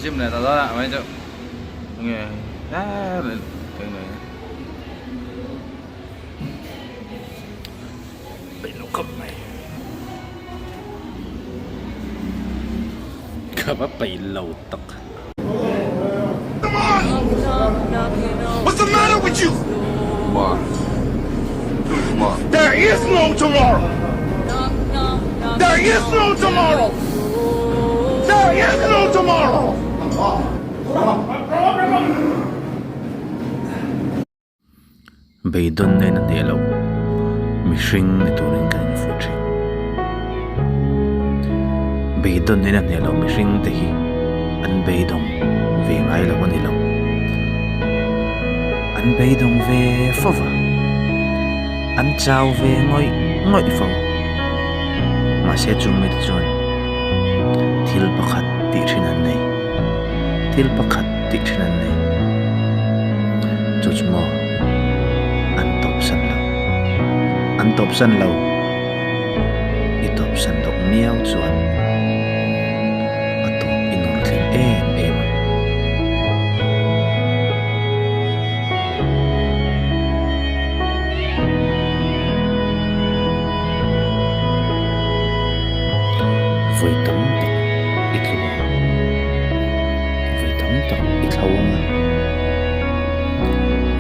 Gym leh ta dawn a mai chu nge peih lo khawp mai ka va peih lo tak. Beidawn nen a hneh loh mihring ni turin kan infuh thin. Beidawn nen a hneh loh mihring te hi an beidawng ve ngai lo a ni lo. An beidawng ve fo va, an chau ve ngawih ngawih fo. Mahse chung mite chuan thil pakhat tih thin an nei, thil pakhat tih thin an nei. Chu chu maw an tawp san lo, an tawp san lo, i tawp san loh miau chuan a tawp i nawr thleng em em ang. Vawi tam tak i tlu ang, vawi tam tak i thlo ang a,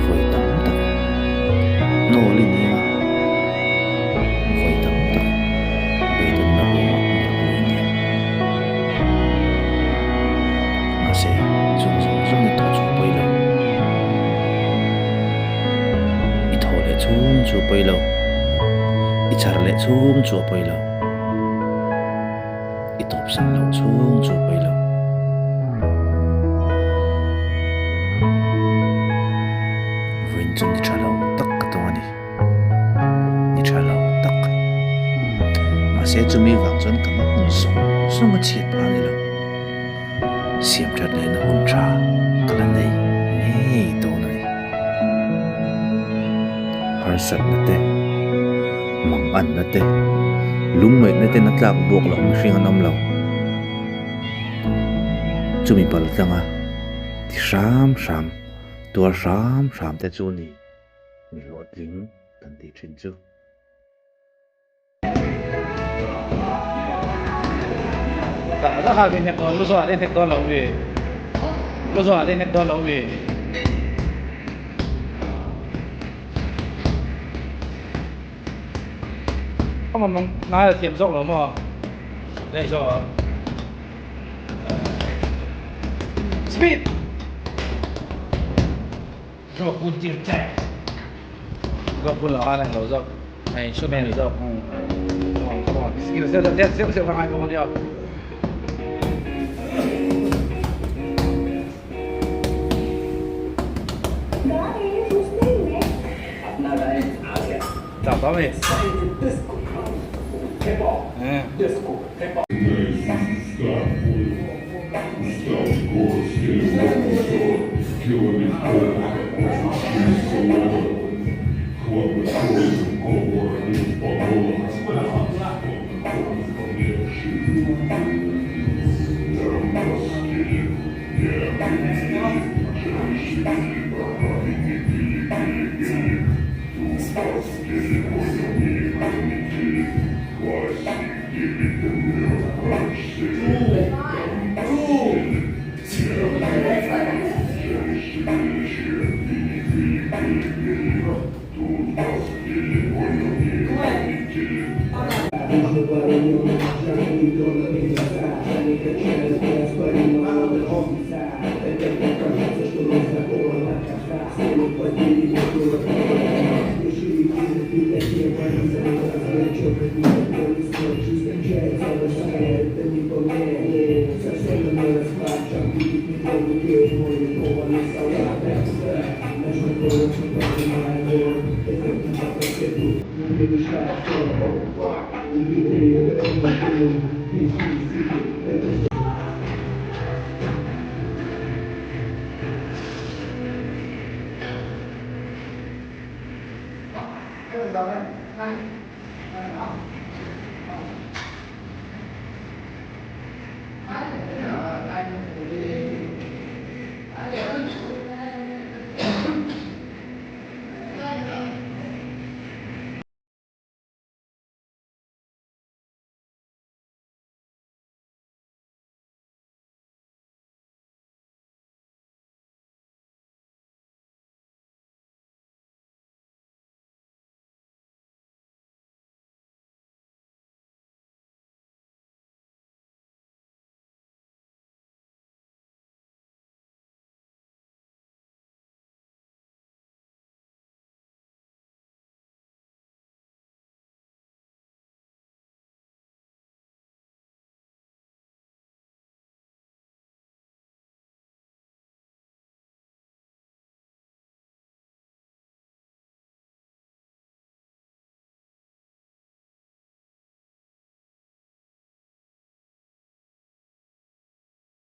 vawi tam tak hnawl i ni ang a, vawi tam tak beidawnna ruangah nawrh i ni ang. Mahse, chung zawng zawng i tawh chu a pawi lo. I thaw leh chhung chu a pawi lo. I char leh chhung chu a pawi lo. I tawp san loh chhung chu a pawi lo. Vawiin chu ni tha lo tak ka tawng a ni. Ni tha lo tak. Mahse chumi vang chuan ka hma hun zawng zawng a chhiat phah a ni lo. Siam that lehna hun tha ka la nei ngei dawn a ni. Harsatna te, manganna te, lungngaihna ten a tlak buak loh mihring an awm lo. Chumi pal tlanga ti hram hram, tuar hram hram te chu ni mi hlawhtling kan tih thin chu.